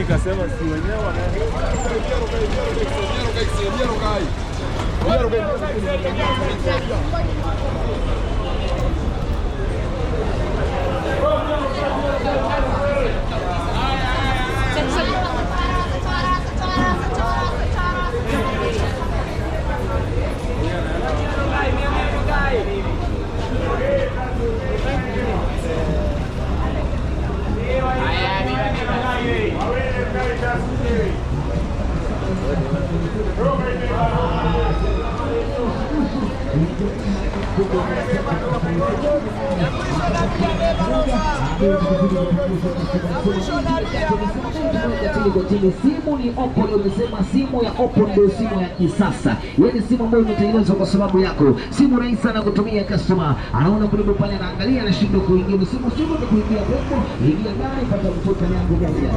Nikasema si wenyewe wanaenda. Chini simu ni Oppo, leo umesema simu ya Oppo ndio simu ya kisasa, yaani simu ambayo imetengenezwa kwa sababu yako, simu rahisi sana kutumia. Customer anaona kuliko pale, anaangalia, anashindwa kuingia simu, simu ni kuingia pepo, ingia ndani, pata mtoto yangu moja.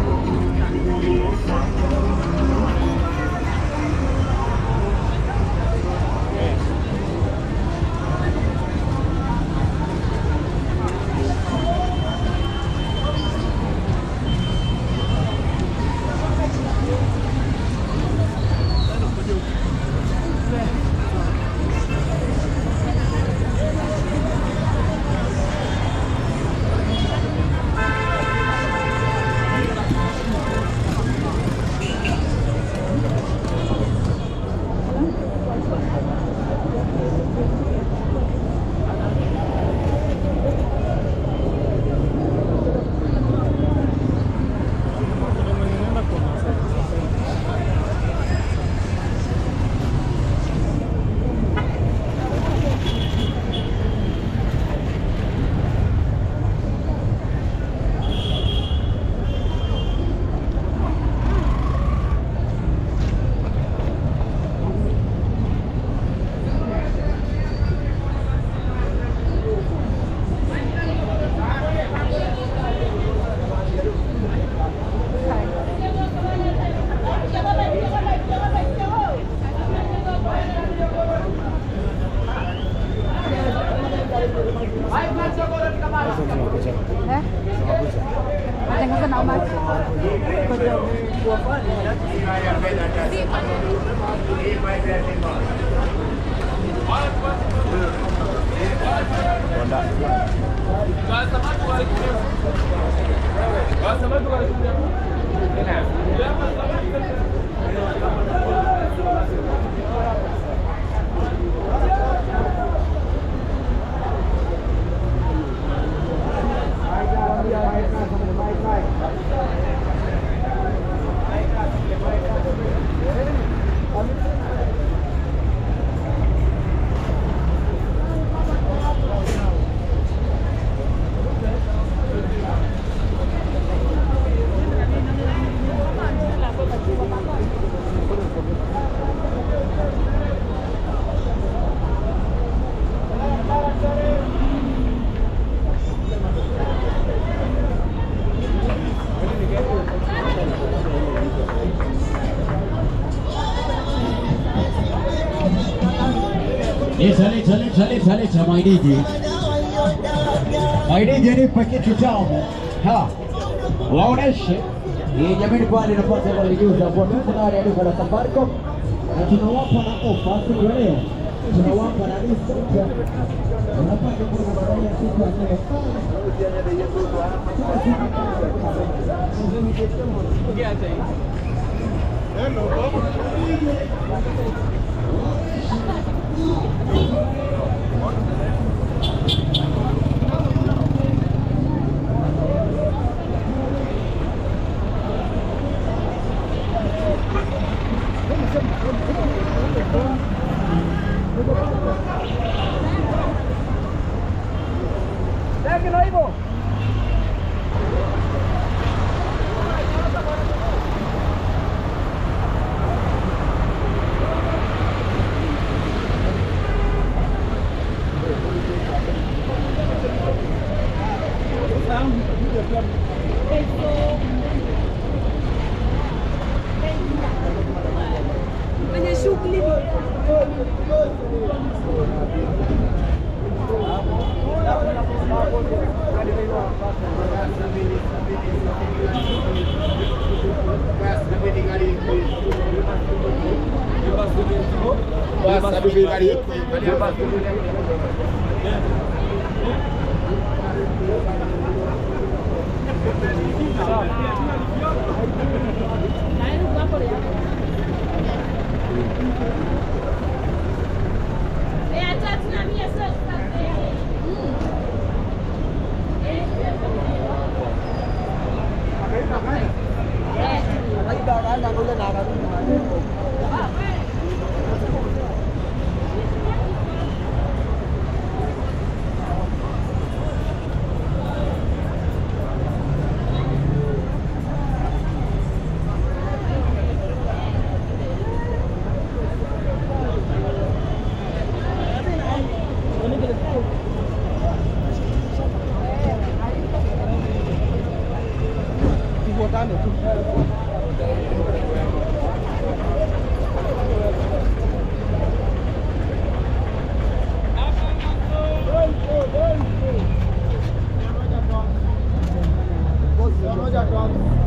Natengeneza na umati. Leta, leta, leta, leta, leta Maidiji. Maidiji nipe kitu tamu. Ha. Waoneshe. Hii jamii pale inapata walijuza kwa tuko ndani ya duka la Safaricom na tunawapa na ofa siku ya leo. Tunawapa na discount. Unapata kwa badala ya siku ya leo. Kwenye shughuli. Moja.